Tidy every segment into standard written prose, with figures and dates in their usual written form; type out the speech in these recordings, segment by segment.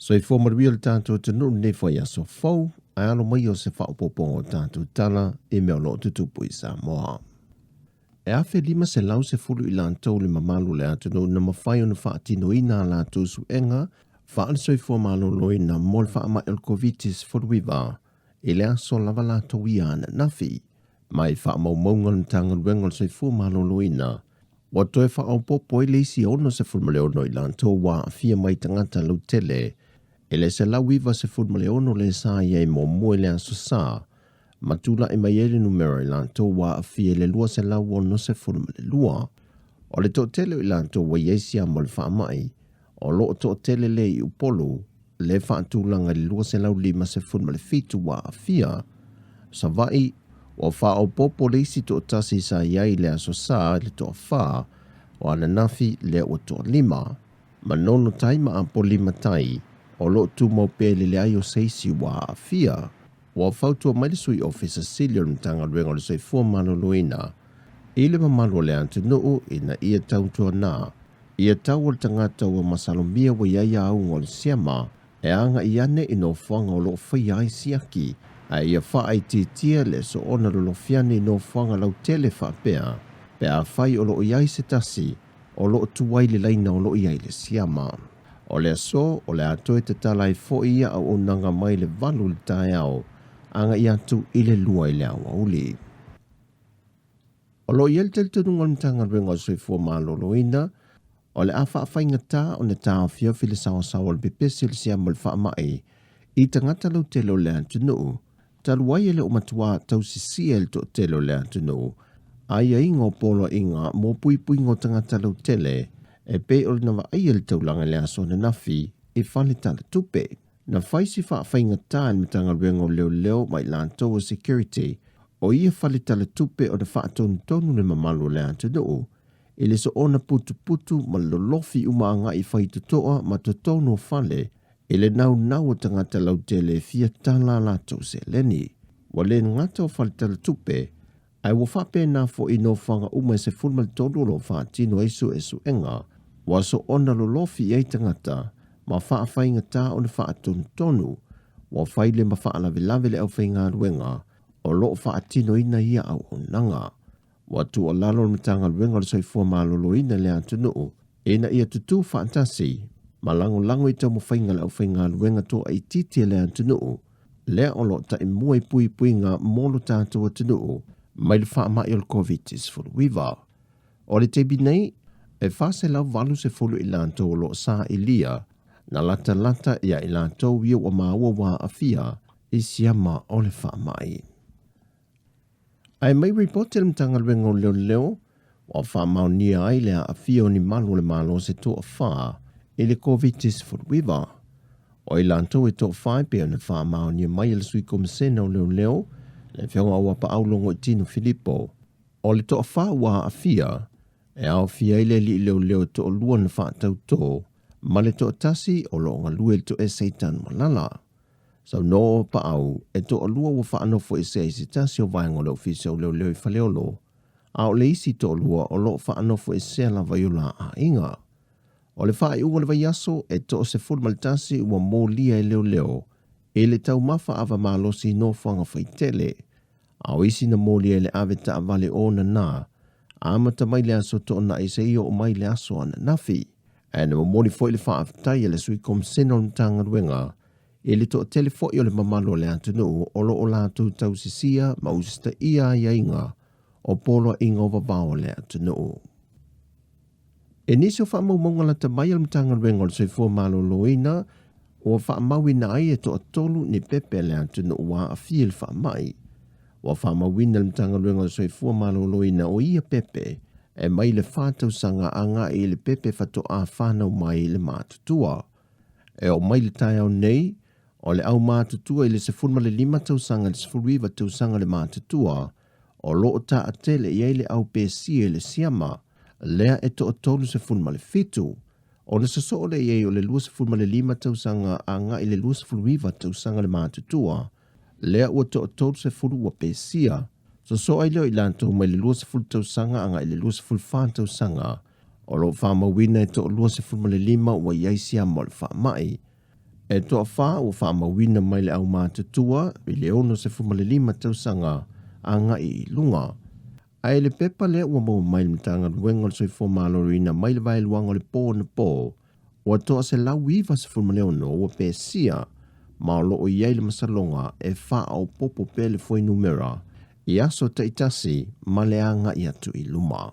Soifua manuia le tatou atunuu i lenei foi aso fou, ae alo mai o se faaopoopoga o tatou tala i mea o lo o tutupu i Samoa. E 1,510 i latou le mamalu o le atunuu na mafai ona faatinoina a latou suega faale-soifua maloloina mo le faamai o le Koviti-19 i le aso lava latou ia ananafi. Mai faamaumauga a le Matagaluega o le Soifua Maloloina, ua toe faaopoopo ai le isi 66 i latou ua aafia mai tagata lautele i le 196 le sa i ai muamua i le Aso Sa, ma tulai mai ai le numera i latou ua aafia i le 262. O le toatele o i latou ua i ai siama o le faamai, o lo o toatele lea i Upolu, le faatulaga i le 257 ua aafia. Savaii, ua faaopoopo le isi toatasi sa i ai i le Aso Sa i le toafa o ananafi lea ua toalima. Manono Tai ma Apolima Tai, o lo o tumau pea i le leai o se isi ua aafia. Ua fautua mai le Sui Ofisa Sili o le Matagaluega o le Soifua Maloloina i le mamalu o le atunuu ina ia tautuana ia tau o le tagata ua masalomia ua i ai auga o le siama e agai ane i nofoaga o lo o faia ai siaki, ae ia faaitiitia le soona lolofiani i nofoaga lautele faapea pe afai o lo o i ai se tasi o lo o tuai le laina o lo o i ai le siama. O le aso, o le a toe tatala ai foi ia auaunaga mai le 8 i le taeao agai atu i le 2 i le aoauli. O lo o i ai le talitonuga o le Matagaluega o le Soifua Maloloina, o le a faafaigata ona taofiofi le saoasaoa o le pepesi o le siama o le faamai i tagata lautele o le atunuu, talu ai e le o matua tausisia e le toatele o le atunuu aiaiga o poloaiga mo puipuiga o tagata lautele e pei o le vaaia i le taulaga i le aso ananafi i fale talatupe. Na fai si faafaigata e le Matagaluega o Leoleo ma i latou o Security o ia fale talatupe ona faatonutonu le mamalu o le atunuu i le soona putuputu ma le lolofi uma agai faitotoa ma totonu o fale i le naunau o tagata lautele e fia tala a latou seleni. Ua le gata o fale talatupe, ae ua faapena foi i nofoaga uma e 13 o lo o faatino ai suesuega, ua soona lolofi i ai tagata ma faafaigata ona faatonutonu, ua fai le ma faalavelave le aufaigaluega o lo o faatinoina ia auaunaga. Ua tuualalo le Matagaluega o le Soifua Maloloina i le atunuu ina ia tutū faatasi ma lagolago i taumafaiga a le aufaigaluega toaitiiti a le atunuu lea o lo o taimua i puipuiga mo lo tatou atunuu mai le faamai o le Koviti-19. O le taimi nei, e 480 i latou o lo o sailia na latalata ia i latou ia ua maua ua aafia i siama o le faamai. Ae mai ripoti a le Matagaluega o Leoleo, ua faamaonia ai le aafia o ni malu o le Malo se toafa i le Koviti-19. O i latou e toafa e pei ona faamaonia mai e le Sui Komisena o Leoleo, le Afioga Auapaau Logoitino Filipo. O le toafa ua aafia, e aofia ai le alii leoleo e toalua na faatautō ma le toatasi o lo o galue i le toese i Tanumalala. Saunoa o Paau, e toalua ua faanofoesea i se tasi o vaega o le Ofisa o Leoleo i Faleolo, a o le isi toalua o lo o faanofoesea lava i o la aiga. O le faaiuga o le vaiaso, e toa-11 ua molia e leoleo i le taumafa ava malosi i nofoaga faitele, a o isi na molia i le ave taavale onana, amata mai le aso Toonai seia oo mai le aso ananafi. Ae na momoli foi le faafetai a le Sui Komisena o le Matagaluega i le toatele foi o le mamalu o le atunuu o lo o latou tausisia ma usitaia aiaiga o poloaiga o vavao o le atunuu. E nisi o faamaumauga lata mai a le Matagaluega o le Soifua Maloloina ua faamauina ai e toatolu ni pepe a le atunuu ua aafia i le faamai. Ua faamauina le Matagaluega o le Soifua Maloloina o ia pepe e mai le 4 tausaga agai i le pepe faatoa fanau mai i le matutua. E oo mai le taeao nei, o le au matutua i le 15 tausaga i le 19 tausaga le matutua, o lo o taatele i ai le au pesia i le siama, lea e toa-37. Ona sosoo lea i ai o le 25 tausaga agai i le 29 tausaga le matutua, lea ua toa-30 ua pesia. Sosoo ai lea o i latou mai le 20 tausaga agai i le 24 tausaga, o lo o faamauina e toa-25 ua i ai siama o le faamai. E toafa ua faamauina mai le aumatutua i le 65 tausaga agai i luga. Ae i le pepa lea ua maua mai le Matagaluega o le Soifua Maloloina mai le vaeluaga o le po anapo, ua toa 196 ua pesia ma o lo o i ai le masaloga e faaopoopo pea le fuainumera i aso taitasi ma le agai atu i luma.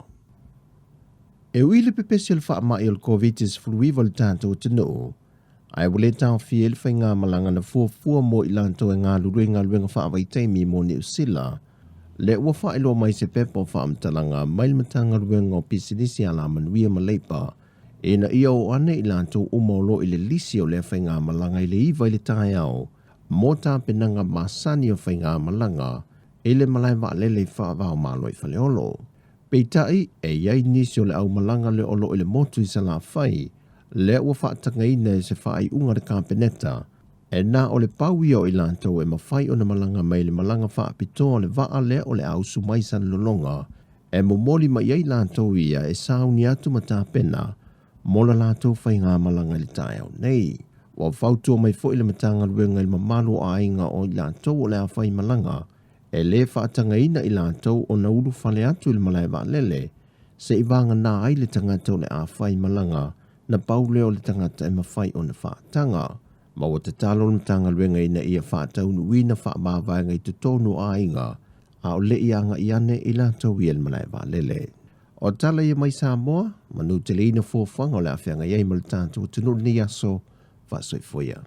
E ui i le pepesi o le faamai o le Koviti-19 i le tatou atunuu, ae ua le taofia ai le faigamalaga na fuafua mo i latou e galulue i galuega faavaitaimi mo Niu Sila, lea ua faailoa mai se pepa o faamatalaga mai le Matagaluega o Pisinisi Alamanuia ma Leipa ina ia o ane i latou uma o lo o i le lisi o lea faigamalaga i le 9 i le taeao mo tapenaga masani o faigamalaga i le malae vaalele i faava-o-Malo i Faleolo. Peitai, e i ai nisi o le aumalaga lea o lo o i le motu i Salafai, lea ua faatagaina e se faaiuga a le Kapeneta, e na o le pau ia o i latou e mafai ona malaga mai i le malaga faapitoa o le vaa lea o le a usu mai i Salelologa, e momoli mai ai latou ia e sauni atu ma tapena mo la latou faigamalaga i le taeao nei. Ua fautua mai foi le Matagaluega i le mamalu o aiga o i latou o le a faimalaga, e le faatagaina i latou ona ulufale atu i le malae vaalele, se i vagana ai le tagata o le a faimalaga, na pau lea o le tagata e mafai ona faataga. Ma ua tatalo le Matagaluega ina ia faataunuuina faamavaega i totonu o aiga, a o le i agai ane i latou ia i le malae vaalele. O tala ia mai Samoa, manuteleina fuafuaga o le a feagai ai ma le tatou atunuu i lenei aso, faasoifua ia.